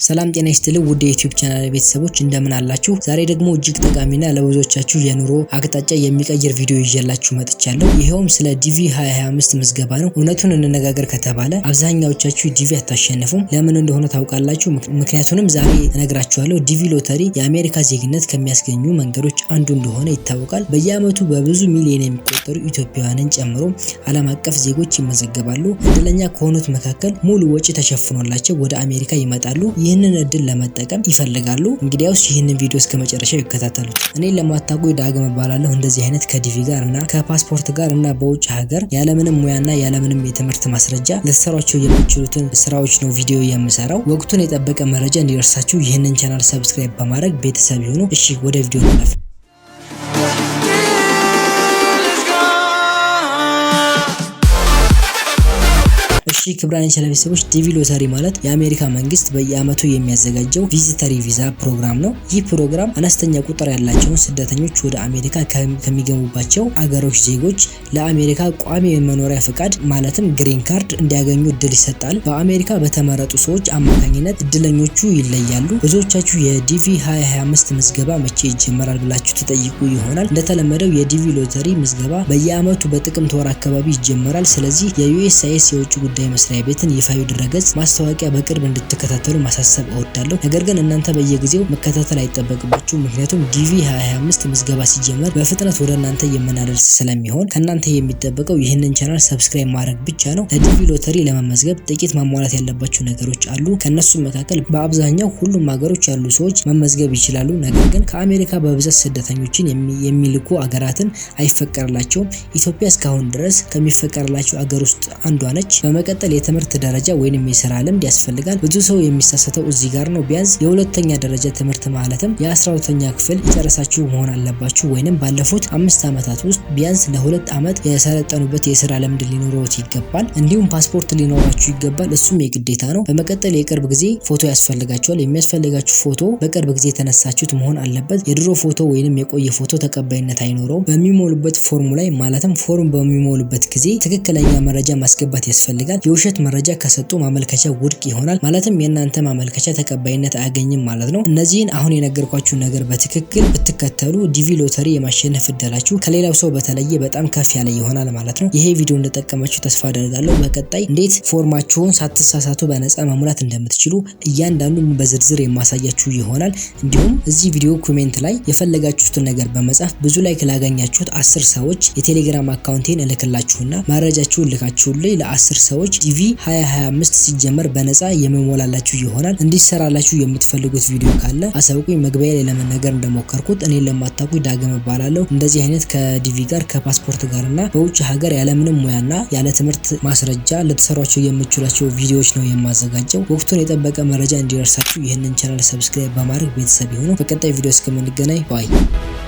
ሰላም ጤና ይስጥልኝ ውድ የ YouTube channel ቤተሰቦች፣ እንደምን አላችሁ? ዛሬ ደግሞ እጅግ ጠቃሚና ለብዙዎቻችሁ የኑሮ አቅጣጫ የሚቀይር ቪዲዮ ይዤላችሁ መጥቻለሁ። ይኸውም ስለ ዲቪ 2025 ምዝገባ ነው። እውነቱን እንነጋገር ከተባለ አብዛኛዎቻችሁ ዲቪ አታሸንፉም። ለምን እንደሆነ ታውቃላችሁ? ምክንያቱንም ዛሬ እነግራችኋለሁ። ዲቪ ሎተሪ የአሜሪካ ዜግነት ከሚያስገኙ መንገዶች አንዱ እንደሆነ ይታወቃል። በየዓመቱ በብዙ ሚሊዮን የሚቆጠሩ ኢትዮጵያውያንን ጨምሮ ዓለም አቀፍ ዜጎች ይመዘገባሉ። እድለኛ ከሆኑት መካከል ሙሉ ወጪ ተሸፍኖላቸው ወደ አሜሪካ ይመጣሉ። ይህንን እድል ለመጠቀም ይፈልጋሉ። እንግዲያውስ ይህንን ቪዲዮ እስከ መጨረሻው ይከታተሉት። እኔን ለማታውቁ ዳግም እባላለሁ። እንደዚህ አይነት ከዲቪ ጋር እና ከፓስፖርት ጋር እና በውጭ ሀገር ያለምንም ሙያና ያለምንም የትምህርት ማስረጃ ልትሰሯቸው የምትችሉትን ስራዎች ነው ቪዲዮ የምሰራው። ወቅቱን የጠበቀ መረጃ እንዲደርሳችሁ ይህንን channel subscribe በማድረግ ቤተሰብ ይሁኑ። እሺ፣ ወደ ቪዲዮ እንለፍ። Let's go. እሺ ክቡራን የቻናል ቤተሰቦች፣ ዲቪ ሎተሪ ማለት የአሜሪካ መንግስት በየአመቱ የሚያዘጋጀው visitor visa ፕሮግራም ነው። ይህ ፕሮግራም አነስተኛ ቁጥር ያላቸውን ስደተኞች ወደ አሜሪካ ከሚገቡባቸው አገሮች ዜጎች ለአሜሪካ ቋሚ የመኖሪያ ፈቃድ ማለትም green card እንዲያገኙ እድል ይሰጣል። በአሜሪካ በተመረጡ ሰዎች አማካኝነት እድለኞቹ ይለያሉ። ብዙዎቻችሁ የዲቪ 2025 ምዝገባ መቼ ይጀመራል ብላችሁ ትጠይቁ ይሆናል። እንደተለመደው የዲቪ ሎተሪ ምዝገባ በየአመቱ በጥቅምት ወር አካባቢ ይጀመራል። ስለዚህ የ USCIS የውጭ ጉዳይ መስሪያ ቤትን ይፋዊ ድረገጽ ማስታወቂያ በቅርብ እንድትከታተሉ ማሳሰብ እወዳለሁ። ነገር ግን እናንተ በየጊዜው መከታተል አይጠበቅባችሁም። ምክንያቱም ዲቪ 2025 ምዝገባ ሲጀመር በፍጥነት ወደ እናንተ የምናደርስ ስለሚሆን ከእናንተ የሚጠበቀው ይህንን channel subscribe ማድረግ ብቻ ነው። ለዲቪ ሎተሪ ለመመዝገብ ጥቂት ማሟላት ያለባችሁ ነገሮች አሉ። ከእነሱም መካከል በአብዛኛው ሁሉም ሀገሮች ያሉ ሰዎች መመዝገብ ይችላሉ። ነገር ግን ከአሜሪካ በብዛት ስደተኞችን የሚልኩ አገራትን አይፈቀድላቸውም። ኢትዮጵያ እስካሁን ድረስ ከሚፈቀድላቸው አገር ውስጥ አንዷ ነች። በመቀጠል የትምህርት ደረጃ ወይንም የስራ ልምድ ያስፈልጋል። ብዙ ሰው የሚሳሳተው እዚህ ጋር ነው። ቢያንስ የሁለተኛ ደረጃ ትምህርት ማለትም የ12ኛ ክፍል የጨረሳችሁ መሆን አለባችሁ። ወይንም ባለፉት 5 ዓመታት ውስጥ ቢያንስ ለ2 ዓመት የሰለጠኑበት የስራ ልምድ ሊኖረዎት ይገባል። እንዲሁም ፓስፖርት ሊኖራችሁ ይገባል። እሱም የግዴታ ነው። በመቀጠል የቅርብ ጊዜ ፎቶ ያስፈልጋችኋል። የሚያስፈልጋችሁ ፎቶ በቅርብ ጊዜ የተነሳችሁት መሆን አለበት። የድሮ ፎቶ ወይንም የቆየ ፎቶ ተቀባይነት አይኖረውም። በሚሞሉበት ፎርሙ ላይ ማለትም ፎርም በሚሞሉበት ጊዜ ትክክለኛ መረጃ ማስገባት ያስፈልጋል። የውሸት መረጃ ከሰጡ ማመልከቻ ውድቅ ይሆናል። ማለትም የእናንተ ማመልከቻ ተቀባይነት አያገኝም ማለት ነው። እነዚህን አሁን የነገርኳችሁ ነገር በትክክል ብትከተሉ ዲቪ ሎተሪ የማሸነፍ እድላችሁ ከሌላው ሰው በተለየ በጣም ከፍ ያለ ይሆናል ማለት ነው። ይሄ ቪዲዮ እንደጠቀማችሁ ተስፋ አደርጋለሁ። በቀጣይ እንዴት ፎርማችሁን ሳትሳሳቱ በነፃ መሙላት እንደምትችሉ እያንዳንዱን በዝርዝር የማሳያችሁ ይሆናል። እንዲሁም እዚህ ቪዲዮ comment ላይ የፈለጋችሁትን ነገር በመጻፍ ብዙ like ላገኛችሁት 10 ሰዎች የቴሌግራም account ኤን እልክላችሁና መረጃችሁን ልካችሁልኝ ለ10 ሰዎች ዲቪ 2025 ሲጀመር በነፃ የምሞላላችሁ ይሆናል። እንዲሰራላችሁ የምትፈልጉት ቪዲዮ ካለ አሳውቁኝ። መግቢያ ላይ ለመናገር እንደሞከርኩት እኔን ለማታውቁኝ ዳግም እባላለሁ። እንደዚህ አይነት ከዲቪ ጋር፣ ከፓስፖርት ጋር እና በውጭ ሀገር ያለምንም ሙያና ያለ ትምህርት ማስረጃ ልትሰሯቸው የምትችሏቸው ቪዲዮዎች ነው የማዘጋጀው። ወቅቱን የጠበቀ መረጃ እንዲደርሳችሁ ይህንን channel subscribe በማድረግ ቤተሰብ ይሁኑ። በቀጣይ ቪዲዮ እስከምንገናኝ bye።